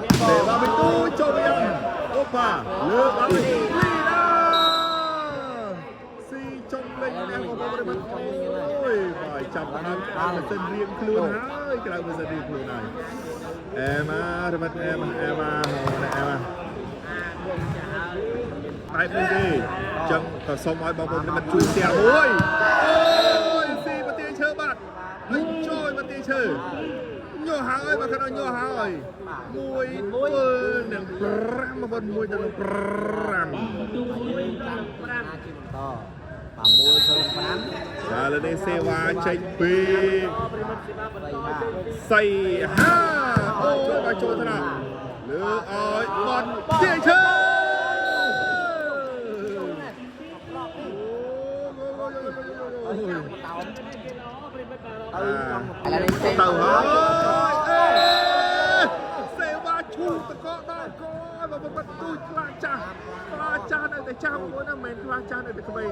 សេវាវិទូចូលទៅយ៉ាងអូប៉ាលើកឲ្យលីណាស៊ីចុងលេងនេះបងប្អូនប្រិមត្តអូយបាទចាប់ដល់ក្តៅម៉ាស៊ីនរៀងខ្លួនហើយក្តៅម៉ាស៊ីនរៀងខ្លួនហើយអែមารមិតអែមអែមាអែមាបែបនេះទេអញ្ចឹងក៏សូមឲ្យបងប្អូនប្រិមត្តជួយ share មួយអូយស៊ីប្រទាយឈើបាត់ហើយចូលប្រទាយឈើញោះហើយបើគាត់ឲ្យញោះហើយមួយធ្វើនឹង5បង1ទៅនឹង5 5ជាបន្ត6ទៅ5 បាទលើនេះសេវាចេញពី 3 សីហាអូយបាទចូលថ្នាក់លើឲ្យបនទាយឈើអូយ តោមទៅចង់ឥឡូវនេះសេ ទៅហើយអេសេវាឈូតកដល់កបើបាត់ទូចខ្លាចាស់ខ្លាចាស់នៅតែចាស់បងប្អូនណាមិនមែនខ្លាចាស់នៅតែក្មេង